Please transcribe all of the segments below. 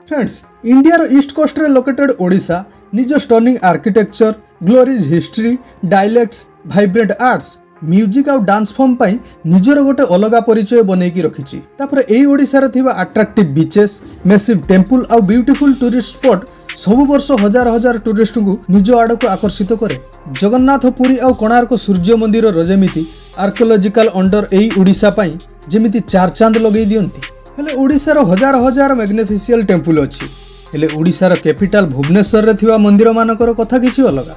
Friends, ଇଣ୍ଡିଆର ଇଷ୍ଟ କୋଷ୍ଟରେ located Odisha ନିଜ stunning architecture, glorious history, dialects, vibrant arts, music ଆଉ dance form ପାଇଁ ନିଜର ଗୋଟେ ଅଲଗା ପରିଚୟ ବନେଇକି ରଖିଛି। ତାପରେ ଏଇ ଓଡ଼ିଶାରେ ଥିବା ଆଟ୍ରାକ୍ଟିଭ୍ ବିଚେସ୍, ମେସିଭ୍ ଟେମ୍ପୁଲ ଆଉ ବ୍ୟୁଟିଫୁଲ୍ ଟୁରିଷ୍ଟ ସ୍ପଟ୍ ସବୁ ବର୍ଷ ହଜାର ହଜାର ଟୁରିଷ୍ଟଙ୍କୁ ନିଜ ଆଡ଼କୁ ଆକର୍ଷିତ କରେ। ଜଗନ୍ନାଥ ପୁରୀ ଆଉ କୋଣାର୍କ ସୂର୍ଯ୍ୟ ମନ୍ଦିରର ଯେମିତି ଆର୍କିଓଲୋଜିକାଲ ୱଣ୍ଡର ଏଇ ଓଡ଼ିଶା ପାଇଁ ଯେମିତି ଚାର ଚାନ୍ଦ ଲଗେଇ ଦିଅନ୍ତି। ହେଲେ ଓଡ଼ିଶାର ହଜାର ହଜାର ମ୍ୟାଗ୍ନିଫିସିଆଲ ଟେମ୍ପୁଲ ଅଛି। ହେଲେ ଓଡ଼ିଶାର କ୍ୟାପିଟାଲ ଭୁବନେଶ୍ୱରରେ ଥିବା ମନ୍ଦିରମାନଙ୍କର କଥା କିଛି ଅଲଗା।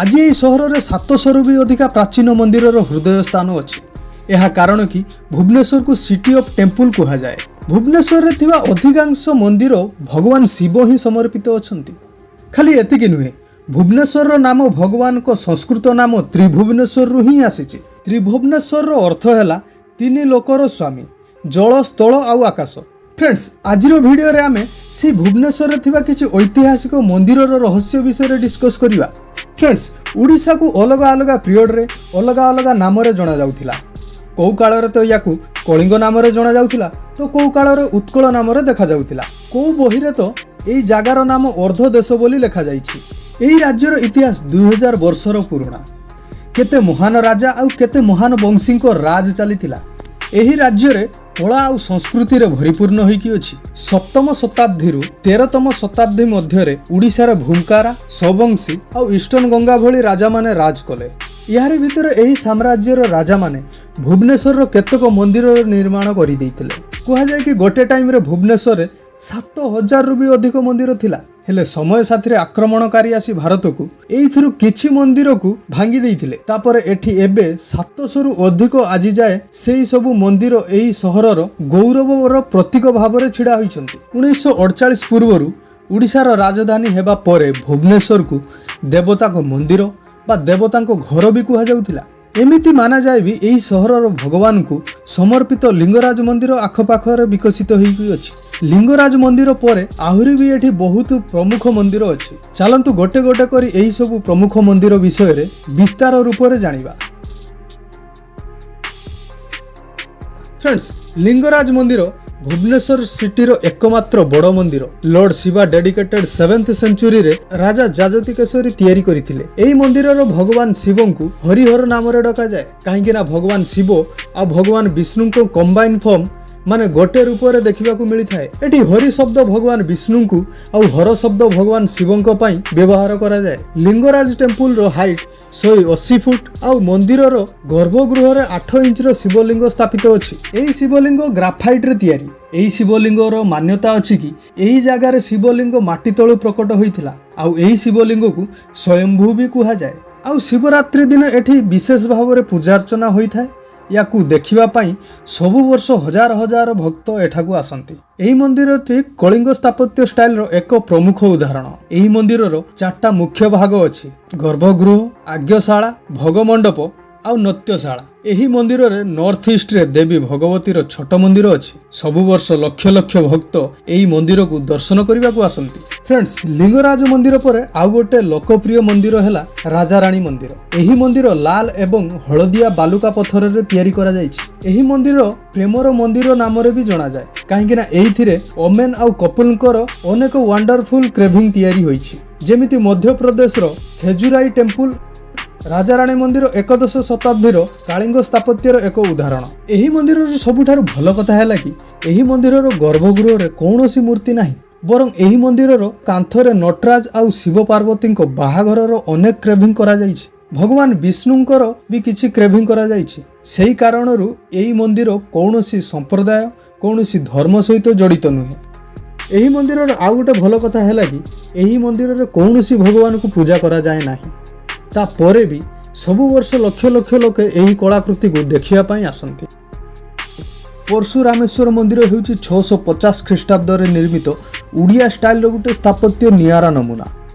ଆଜି ଏହି ସହରରେ 700ରୁ ବି ଅଧିକା ପ୍ରାଚୀନ ମନ୍ଦିରର ହୃଦୟ ସ୍ଥାନ ଅଛି। ଏହା କାରଣ କି ଭୁବନେଶ୍ୱରକୁ ସିଟି ଅଫ୍ ଟେମ୍ପୁଲ କୁହାଯାଏ। ଭୁବନେଶ୍ୱରରେ ଥିବା ଅଧିକାଂଶ ମନ୍ଦିର ଭଗବାନ ଶିବ ହିଁ ସମର୍ପିତ ଅଛନ୍ତି। ଖାଲି ଏତିକି ନୁହେଁ, ଭୁବନେଶ୍ୱରର ନାମ ଭଗବାନଙ୍କ ସଂସ୍କୃତ ନାମ ତ୍ରିଭୁବନେଶ୍ୱରରୁ ହିଁ ଆସିଛି। ତ୍ରିଭୁବନେଶ୍ୱରର ଅର୍ଥ ହେଲା ତିନି ଲୋକର ସ୍ୱାମୀ, ଜଳ, ସ୍ଥଳ ଆଉ ଆକାଶ। ଫ୍ରେଣ୍ଡସ୍, ଆଜିର ଭିଡ଼ିଓରେ ଆମେ ସେଇ ଭୁବନେଶ୍ୱରରେ ଥିବା କିଛି ଐତିହାସିକ ମନ୍ଦିରର ରହସ୍ୟ ବିଷୟରେ ଡିସ୍କସ୍ କରିବା। ଫ୍ରେଣ୍ଡସ୍, ଓଡ଼ିଶାକୁ ଅଲଗା ଅଲଗା ପିରିୟଡ଼ରେ ଅଲଗା ଅଲଗା ନାମରେ ଜଣାଯାଉଥିଲା। କେଉଁ କାଳରେ ତ ୟାକୁ କଳିଙ୍ଗ ନାମରେ ଜଣାଯାଉଥିଲା ତ କେଉଁ କାଳରେ ଉତ୍କଳ ନାମରେ ଦେଖାଯାଉଥିଲା। କେଉଁ ବହିରେ ତ ଏଇ ଜାଗାର ନାମ ଅର୍ଦ୍ଧ ଦେଶ ବୋଲି ଲେଖାଯାଇଛି। ଏହି ରାଜ୍ୟର ଇତିହାସ 2000 ବର୍ଷର ପୁରୁଣା। କେତେ ମହାନ ରାଜା ଆଉ କେତେ ମହାନ ବଂଶୀଙ୍କ ରାଜ ଚାଲିଥିଲା। ଏହି ରାଜ୍ୟରେ କଳା ଆଉ ସଂସ୍କୃତିରେ ଭରିପୂର୍ଣ୍ଣ ହୋଇକି ଅଛି। ସପ୍ତମ ଶତାବ୍ଦୀରୁ 13ତମ ଶତାବ୍ଦୀ ମଧ୍ୟରେ ଓଡ଼ିଶାର ଭୌମକର, ସୋମବଂଶୀ ଆଉ ଇଷ୍ଟର୍ଣ୍ଣ ଗଙ୍ଗା ଭଳି ରାଜାମାନେ ରାଜ କଲେ। ଏହାରି ଭିତରେ ଏହି ସାମ୍ରାଜ୍ୟର ରାଜାମାନେ ଭୁବନେଶ୍ୱରର କେତେକ ମନ୍ଦିରର ନିର୍ମାଣ କରିଦେଇଥିଲେ। କୁହାଯାଏ କି ଗୋଟେ ଟାଇମ୍ରେ ଭୁବନେଶ୍ୱରରେ 7000ରୁ ବି ଅଧିକ ମନ୍ଦିର ଥିଲା। ହେଲେ ସମୟ ସାଥିରେ ଆକ୍ରମଣକାରୀ ଆସି ଭାରତକୁ ଏଇଥିରୁ କିଛି ମନ୍ଦିରକୁ ଭାଙ୍ଗି ଦେଇଥିଲେ। ତାପରେ ଏଠି ଏବେ 700ରୁ ଅଧିକ ଆଜି ଯାଏ ସେଇ ସବୁ ମନ୍ଦିର ଏହି ସହରର ଗୌରବର ପ୍ରତୀକ ଭାବରେ ଛିଡ଼ା ହୋଇଛନ୍ତି। 1948 ପୂର୍ବରୁ ଓଡ଼ିଶାର ରାଜଧାନୀ ହେବା ପରେ ଭୁବନେଶ୍ୱରକୁ ଦେବତାଙ୍କ ମନ୍ଦିର ବା ଦେବତାଙ୍କ ଘର ବି କୁହାଯାଉଥିଲା। ଏମିତି ମାନାଯାଏ ବି ଏହି ସହରର ଭଗବାନଙ୍କୁ ସମର୍ପିତ ଲିଙ୍ଗରାଜ ମନ୍ଦିର ଆଖପାଖରେ ବିକଶିତ ହୋଇକି ଅଛି। ଲିଙ୍ଗରାଜ ମନ୍ଦିର ପରେ ଆହୁରି ବି ଏଠି ବହୁତ ପ୍ରମୁଖ ମନ୍ଦିର ଅଛି। ଚାଲନ୍ତୁ, ଗୋଟେ ଗୋଟେ କରି ଏହି ସବୁ ପ୍ରମୁଖ ମନ୍ଦିର ବିଷୟରେ ବିସ୍ତାର ରୂପରେ ଜାଣିବା। ଫ୍ରେଣ୍ଡସ୍, ଲିଙ୍ଗରାଜ ମନ୍ଦିର ଭୁବନେଶ୍ୱର ସିଟିର ଏକମାତ୍ର ବଡ଼ ମନ୍ଦିର। ଲର୍ଡ ଶିବା ଡେଡିକେଟେଡ୍ ସେଭେନ୍ଥ ସେଞ୍ଚୁରୀରେ ରାଜା ଯଯାତି କେଶରୀ ତିଆରି କରିଥିଲେ। ଏହି ମନ୍ଦିରର ଭଗବାନ ଶିବଙ୍କୁ ହରିହର ନାମରେ ଡକାଯାଏ, କାହିଁକି ନା ଭଗବାନ ଶିବ ଆଉ ଭଗବାନ ବିଷ୍ଣୁଙ୍କ କମ୍ବାଇନ୍ ଫର୍ମ ମାନେ ଗୋଟେ ରୂପରେ ଦେଖିବାକୁ ମିଳିଥାଏ। ଏଠି ହରି ଶବ୍ଦ ଭଗବାନ ବିଷ୍ଣୁଙ୍କୁ ଆଉ ହର ଶବ୍ଦ ଭଗବାନ ଶିବଙ୍କ ପାଇଁ ବ୍ୟବହାର କରାଯାଏ। ଲିଙ୍ଗରାଜ ଟେମ୍ପୁଲର ହାଇଟ୍ 180 ଫୁଟ ଆଉ ମନ୍ଦିରର ଗର୍ଭଗୃହରେ 8 ଇଞ୍ଚର ଶିବଲିଙ୍ଗ ସ୍ଥାପିତ ଅଛି। ଏହି ଶିବଲିଙ୍ଗ ଗ୍ରାଫାଇଟ୍ରେ ତିଆରି। ଏହି ଶିବଲିଙ୍ଗର ମାନ୍ୟତା ଅଛି କି ଏହି ଜାଗାରେ ଶିବଲିଙ୍ଗ ମାଟି ତଳୁ ପ୍ରକଟ ହୋଇଥିଲା ଆଉ ଏହି ଶିବଲିଙ୍ଗକୁ ସ୍ୱୟମ୍ଭୂ ବି କୁହାଯାଏ। ଆଉ ଶିବରାତ୍ରି ଦିନ ଏଠି ବିଶେଷ ଭାବରେ ପୂଜାର୍ଚ୍ଚନା ହୋଇଥାଏ। ୟାକୁ ଦେଖିବା ପାଇଁ ସବୁ ବର୍ଷ ହଜାର ହଜାର ଭକ୍ତ ଏଠାକୁ ଆସନ୍ତି। ଏହି ମନ୍ଦିରଟି କଳିଙ୍ଗ ସ୍ଥାପତ୍ୟ ଷ୍ଟାଇଲର ଏକ ପ୍ରମୁଖ ଉଦାହରଣ। ଏହି ମନ୍ଦିରର ଚାରିଟା ମୁଖ୍ୟ ଭାଗ ଅଛି: ଗର୍ଭଗୃହ, ଆଜ୍ଞଶାଳା, ଭୋଗମଣ୍ଡପ ଆଉ ନୃତ୍ୟଶାଳା। ଏହି ମନ୍ଦିରରେ ନର୍ଥ ଇଷ୍ଟରେ ଦେବୀ ଭଗବତୀର ଛୋଟ ମନ୍ଦିର ଅଛି। ସବୁ ବର୍ଷ ଲକ୍ଷ ଲକ୍ଷ ଭକ୍ତ ଏହି ମନ୍ଦିରକୁ ଦର୍ଶନ କରିବାକୁ ଆସନ୍ତି। ଫ୍ରେଣ୍ଡସ୍, ଲିଙ୍ଗରାଜ ମନ୍ଦିର ପରେ ଆଉ ଗୋଟେ ଲୋକପ୍ରିୟ ମନ୍ଦିର ହେଲା ରାଜାରାଣୀ ମନ୍ଦିର। ଏହି ମନ୍ଦିର ଲାଲ ଏବଂ ହଳଦିଆ ବାଲୁକା ପଥରରେ ତିଆରି କରାଯାଇଛି। ଏହି ମନ୍ଦିର ପ୍ରେମର ମନ୍ଦିର ନାମରେ ବି ଜଣାଯାଏ, କାହିଁକି ନା ଏଇଥିରେ ଓମେନ୍ ଆଉ କପୁଲଙ୍କର ଅନେକ ୱାଣ୍ଡରଫୁଲ କ୍ରେଭିଂ ତିଆରି ହୋଇଛି, ଯେମିତି ମଧ୍ୟପ୍ରଦେଶର ଖଜୁରାହୋ ଟେମ୍ପୁଲ। ରାଜାରାଣୀ ମନ୍ଦିର ଏକଦଶ ଶତାବ୍ଦୀର କଳିଙ୍ଗ ସ୍ଥାପତ୍ୟର ଏକ ଉଦାହରଣ। ଏହି ମନ୍ଦିରର ସବୁଠାରୁ ଭଲ କଥା ହେଲା କି ଏହି ମନ୍ଦିରର ଗର୍ଭଗୃହରେ କୌଣସି ମୂର୍ତ୍ତି ନାହିଁ, ବରଂ ଏହି ମନ୍ଦିରର କାନ୍ଥରେ ନଟରାଜ ଆଉ ଶିବ ପାର୍ବତୀଙ୍କ ବାହାଘରର ଅନେକ କ୍ରେଭିଂ କରାଯାଇଛି। ଭଗବାନ ବିଷ୍ଣୁଙ୍କର ବି କିଛି କ୍ରେଭିଂ କରାଯାଇଛି। ସେହି କାରଣରୁ ଏହି ମନ୍ଦିର କୌଣସି ସମ୍ପ୍ରଦାୟ, କୌଣସି ଧର୍ମ ସହିତ ଜଡ଼ିତ ନୁହେଁ। ଏହି ମନ୍ଦିରର ଆଉ ଗୋଟେ ଭଲ କଥା ହେଲା କି ଏହି ମନ୍ଦିରରେ କୌଣସି ଭଗବାନଙ୍କୁ ପୂଜା କରାଯାଏ ନାହିଁ। ତାପରେ ବି ସବୁ ବର୍ଷ ଲକ୍ଷ ଲକ୍ଷ ଲୋକେ ଏହି କଳାକୃତିକୁ ଦେଖିବା ପାଇଁ ଆସନ୍ତି। ପରଶୁରାମେଶ୍ୱର ମନ୍ଦିର ହେଉଛି 650 ଖ୍ରୀଷ୍ଟାବ୍ଦରେ ନିର୍ମିତ ଓଡ଼ିଆ ଷ୍ଟାଇଲର ଗୋଟେ ସ୍ଥାପତ୍ୟ ନିଆରା ନମୁନା।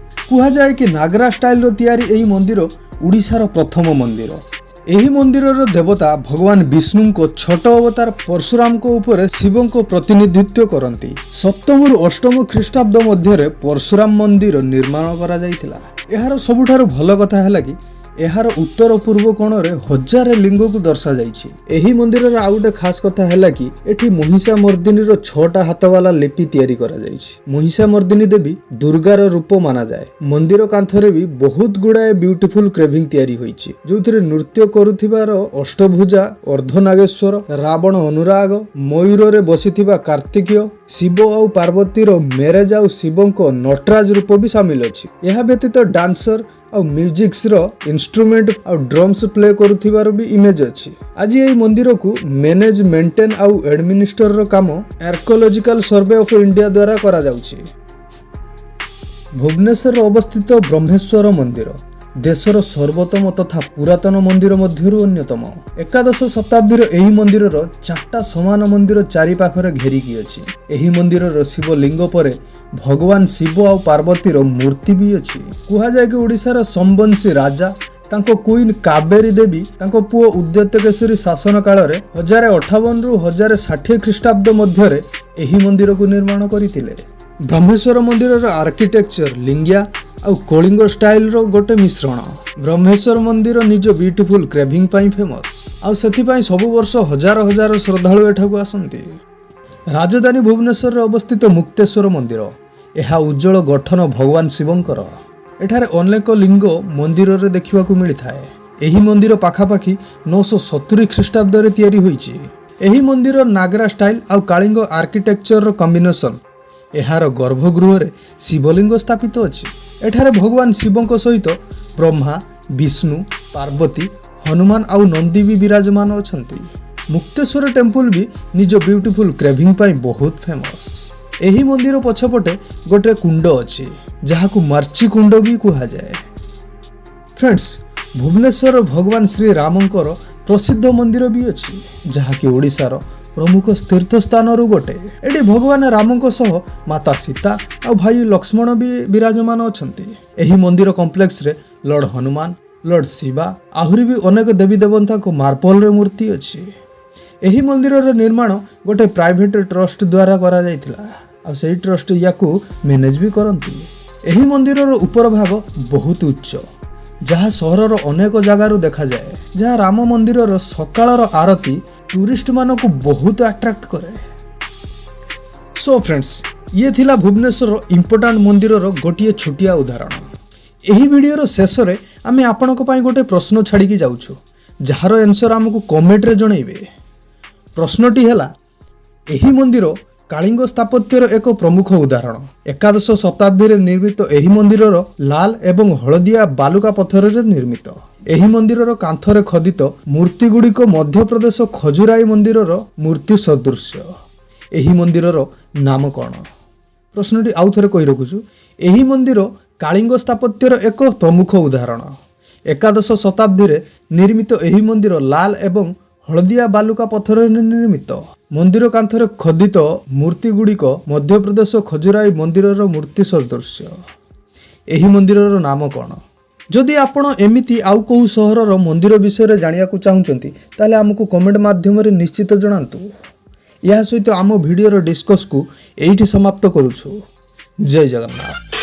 କୁହାଯାଏ କି ନାଗରା ଷ୍ଟାଇଲର ତିଆରି ଏହି ମନ୍ଦିର ଓଡ଼ିଶାର ପ୍ରଥମ ମନ୍ଦିର। ଏହି ମନ୍ଦିରର ଦେବତା ଭଗବାନ ବିଷ୍ଣୁଙ୍କ ଛୋଟ ଅବତାର ପରଶୁରାମଙ୍କ ଉପରେ ଶିବଙ୍କ ପ୍ରତିନିଧିତ୍ୱ କରନ୍ତି। ସପ୍ତମରୁ ଅଷ୍ଟମ ଖ୍ରୀଷ୍ଟାବ୍ଦ ମଧ୍ୟରେ ପରଶୁରାମ ମନ୍ଦିର ନିର୍ମାଣ କରାଯାଇଥିଲା। ଏହାର ସବୁଠାରୁ ଭଲ କଥା ହେଲା କି ଏହାର ଉତ୍ତର ପୂର୍ବ କୋଣରେ ହଜାରେ ଲିଙ୍ଗକୁ ଦର୍ଶାଯାଇଛି। ଏହି ମନ୍ଦିରର ଆଉ ଗୋଟେ ଖାସ କଥା ହେଲା କି ଏଠି ମହିଷା ମର୍ଦ୍ଦିନୀର ଛଅଟା ହାତବାଲା ଲିପି ତିଆରି କରାଯାଇଛି। ମହିଷା ମର୍ଦ୍ଦିନୀ ଦେବୀ ଦୁର୍ଗାର ରୂପ ମାନାଯାଏ। ମନ୍ଦିର କାନ୍ଥରେ ବି ବହୁତ ଗୁଡ଼ାଏ ବ୍ୟୁଟିଫୁଲ କ୍ରେଭିଂ ତିଆରି ହୋଇଛି, ଯୋଉଥିରେ ନୃତ୍ୟ କରୁଥିବାର ଅଷ୍ଟଭୁଜା ଅର୍ଦ୍ଧନାଗେଶ୍ୱର, ରାବଣ ଅନୁରାଗ, ମୟୂରରେ ବସିଥିବା କାର୍ତ୍ତିକେୟ, ଶିବ ଆଉ ପାର୍ବତୀର ମ୍ୟାରେଜ ଆଉ ଶିବଙ୍କ ନଟରାଜ ରୂପ ବି ସାମିଲ ଅଛି। ଏହା ବ୍ୟତୀତ ଡାନ୍ସର ଆଉ ମ୍ୟୁଜିକ୍ସର ଇନଷ୍ଟ୍ରୁମେଣ୍ଟ ଆଉ ଡ୍ରମ୍ସ ପ୍ଲେ କରୁଥିବାର ବି ଇମେଜ ଅଛି। ଆଜି ଏହି ମନ୍ଦିରକୁ ମ୍ୟାନେଜ, ମେଣ୍ଟେନ୍ ଆଉ ଆଡମିନିଷ୍ଟରର କାମ ଆର୍କୋଲୋଜିକାଲ ସର୍ଭେ ଅଫ ଇଣ୍ଡିଆ ଦ୍ୱାରା କରାଯାଉଛି। ଭୁବନେଶ୍ୱରରେ ଅବସ୍ଥିତ ବ୍ରହ୍ମେଶ୍ୱର ମନ୍ଦିର ଦେଶର ସର୍ବୋତ୍ତମ ତଥା ପୁରାତନ ମନ୍ଦିର ମଧ୍ୟରୁ ଅନ୍ୟତମ। ଏକାଦଶ ଶତାବ୍ଦୀର ଏହି ମନ୍ଦିରର ଚାରିଟା ସମାନ ମନ୍ଦିର ଚାରିପାଖରେ ଘେରିକି ଅଛି। ଏହି ମନ୍ଦିରର ଶିବଲିଙ୍ଗ ପରେ ଭଗବାନ ଶିବ ଆଉ ପାର୍ବତୀର ମୂର୍ତ୍ତି ବି ଅଛି। କୁହାଯାଏ କି ଓଡ଼ିଶାର ସୋମବଂଶୀ ରାଜା, ତାଙ୍କ କୁଇନ୍ କାବେରୀ ଦେବୀ, ତାଙ୍କ ପୁଅ ଉଦ୍ୟୋତ କେଶରୀ ଶାସନ କାଳରେ 1058ରୁ 1060 ଖ୍ରୀଷ୍ଟାବ୍ଦ ମଧ୍ୟରେ ଏହି ମନ୍ଦିରକୁ ନିର୍ମାଣ କରିଥିଲେ। ବ୍ରହ୍ମେଶ୍ୱର ମନ୍ଦିରର ଆର୍କିଟେକ୍ଚର ଲିଙ୍ଗିଆ ଆଉ କଳିଙ୍ଗ ଷ୍ଟାଇଲର ଗୋଟେ ମିଶ୍ରଣ। ବ୍ରହ୍ମେଶ୍ୱର ମନ୍ଦିର ନିଜ ବ୍ୟୁଟିଫୁଲ କ୍ରେଭିଂ ପାଇଁ ଫେମସ୍ ଆଉ ସେଥିପାଇଁ ସବୁ ବର୍ଷ ହଜାର ହଜାର ଶ୍ରଦ୍ଧାଳୁ ଏଠାକୁ ଆସନ୍ତି। ରାଜଧାନୀ ଭୁବନେଶ୍ୱରରେ ଅବସ୍ଥିତ ମୁକ୍ତେଶ୍ୱର ମନ୍ଦିର, ଏହା ଉଜ୍ଜଳ ଗଠନ ଭଗବାନ ଶିବଙ୍କର। ଏଠାରେ ଅନେକ ଲିଙ୍ଗ ମନ୍ଦିରରେ ଦେଖିବାକୁ ମିଳିଥାଏ। ଏହି ମନ୍ଦିର ପାଖାପାଖି 970 ଖ୍ରୀଷ୍ଟାବ୍ଦରେ ତିଆରି ହୋଇଛି। ଏହି ମନ୍ଦିର ନାଗରା ଷ୍ଟାଇଲ ଆଉ କାଳିଙ୍ଗ ଆର୍କିଟେକ୍ଚରର କମ୍ବିନେସନ୍। ଏହାର ଗର୍ଭଗୃହରେ ଶିବଲିଙ୍ଗ ସ୍ଥାପିତ ଅଛି। ଏଠାରେ ଭଗବାନ ଶିବଙ୍କ ସହିତ ବ୍ରହ୍ମା, ବିଷ୍ଣୁ, ପାର୍ବତୀ, ହନୁମାନ ଆଉ ନନ୍ଦୀ ବି ବିରାଜମାନ ଅଛନ୍ତି। ମୁକ୍ତେଶ୍ୱର ଟେମ୍ପୁଲ ବି ନିଜ ବ୍ୟୁଟିଫୁଲ କ୍ରେଭିଂ ପାଇଁ ବହୁତ ଫେମସ୍। ଏହି ମନ୍ଦିର ପଛପଟେ ଗୋଟେ କୁଣ୍ଡ ଅଛି, ଯାହାକୁ ମାର୍ଚି କୁଣ୍ଡ ବି କୁହାଯାଏ। ଫ୍ରେଣ୍ଡସ୍, ଭୁବନେଶ୍ୱର ଭଗବାନ ଶ୍ରୀରାମଙ୍କର ପ୍ରସିଦ୍ଧ ମନ୍ଦିର ବି ଅଛି, ଯାହାକି ଓଡ଼ିଶାର ପ୍ରମୁଖ ତୀର୍ଥସ୍ଥାନରୁ ଗୋଟେ। ଏଠି ଭଗବାନ ରାମଙ୍କ ସହ ମାତା ସୀତା ଆଉ ଭାଇ ଲକ୍ଷ୍ମଣ ବି ବିରାଜମାନ ଅଛନ୍ତି। ଏହି ମନ୍ଦିର କମ୍ପ୍ଲେକ୍ସରେ ଲର୍ଡ଼ ହନୁମାନ, ଲର୍ଡ଼ ଶିବା, ଆହୁରି ବି ଅନେକ ଦେବୀ ଦେବତାଙ୍କ ମାର୍ବଲରେ ମୂର୍ତ୍ତି ଅଛି। ଏହି ମନ୍ଦିରର ନିର୍ମାଣ ଗୋଟେ ପ୍ରାଇଭେଟ ଟ୍ରଷ୍ଟ ଦ୍ୱାରା କରାଯାଇଥିଲା ଆଉ ସେଇ ଟ୍ରଷ୍ଟ ୟାକୁ ମ୍ୟାନେଜ ବି କରନ୍ତି। ଏହି ମନ୍ଦିରର ଉପର ଭାଗ ବହୁତ ଉଚ୍ଚ, ଯାହା ସହରର ଅନେକ ଜାଗାରୁ ଦେଖାଯାଏ, ଯାହା ରାମ ମନ୍ଦିରର ସକାଳର ଆରତୀ ଟୁରିଷ୍ଟମାନଙ୍କୁ ବହୁତ ଆଟ୍ରାକ୍ଟ କରେ। ସୋ ଫ୍ରେଣ୍ଡସ୍, ଇଏ ଥିଲା ଭୁବନେଶ୍ୱରର ଇମ୍ପୋର୍ଟାଣ୍ଟ ମନ୍ଦିରର ଗୋଟିଏ ଛୋଟିଆ ଉଦାହରଣ। ଏହି ଭିଡ଼ିଓର ଶେଷରେ ଆମେ ଆପଣଙ୍କ ପାଇଁ ଗୋଟେ ପ୍ରଶ୍ନ ଛାଡ଼ିକି ଯାଉଛୁ, ଯାହାର ଆନ୍ସର ଆମକୁ କମେଣ୍ଟରେ ଜଣାଇବେ। ପ୍ରଶ୍ନଟି ହେଲା, ଏହି ମନ୍ଦିର କାଳିଙ୍ଗ ସ୍ଥାପତ୍ୟର ଏକ ପ୍ରମୁଖ ଉଦାହରଣ। ଏକାଦଶ ଶତାବ୍ଦୀରେ ନିର୍ମିତ ଏହି ମନ୍ଦିରର ଲାଲ ଏବଂ ହଳଦିଆ ବାଲୁକା ପଥରରେ ନିର୍ମିତ। ଏହି ମନ୍ଦିରର କାନ୍ଥରେ ଖୋଦିତ ମୂର୍ତ୍ତିଗୁଡ଼ିକ ମଧ୍ୟପ୍ରଦେଶ ଖଜୁରାଇ ମନ୍ଦିରର ମୂର୍ତ୍ତି ସଦୃଶ୍ୟ। ଏହି ମନ୍ଦିରର ନାମ କ'ଣ? ପ୍ରଶ୍ନଟି ଆଉ ଥରେ କହି ରଖୁଛୁ। ଏହି ମନ୍ଦିର କାଳିଙ୍ଗ ସ୍ଥାପତ୍ୟର ଏକ ପ୍ରମୁଖ ଉଦାହରଣ। ଏକାଦଶ ଶତାବ୍ଦୀରେ ନିର୍ମିତ ଏହି ମନ୍ଦିର ଲାଲ ଏବଂ ହଳଦିଆ ବାଲୁକା ପଥରରେ ନିର୍ମିତ। ମନ୍ଦିର କାନ୍ଥରେ ଖୋଦିତ ମୂର୍ତ୍ତିଗୁଡ଼ିକ ମଧ୍ୟପ୍ରଦେଶ ଖଜୁରାଇ ମନ୍ଦିରର ମୂର୍ତ୍ତି ସଦୃଶ୍ୟ। ଏହି ମନ୍ଦିରର ନାମ କ'ଣ? ଯଦି ଆପଣ ଏମିତି ଆଉ କେଉଁ ସହରର ମନ୍ଦିର ବିଷୟରେ ଜାଣିବାକୁ ଚାହୁଁଛନ୍ତି, ତାହେଲେ ଆମକୁ କମେଣ୍ଟ ମାଧ୍ୟମରେ ନିଶ୍ଚିତ ଜଣାନ୍ତୁ। ଏହା ସହିତ ଆମ ଭିଡ଼ିଓର ଡିସ୍କସ୍କୁ ଏଇଠି ସମାପ୍ତ କରୁଛୁ। ଜୟ ଜଗନ୍ନାଥ।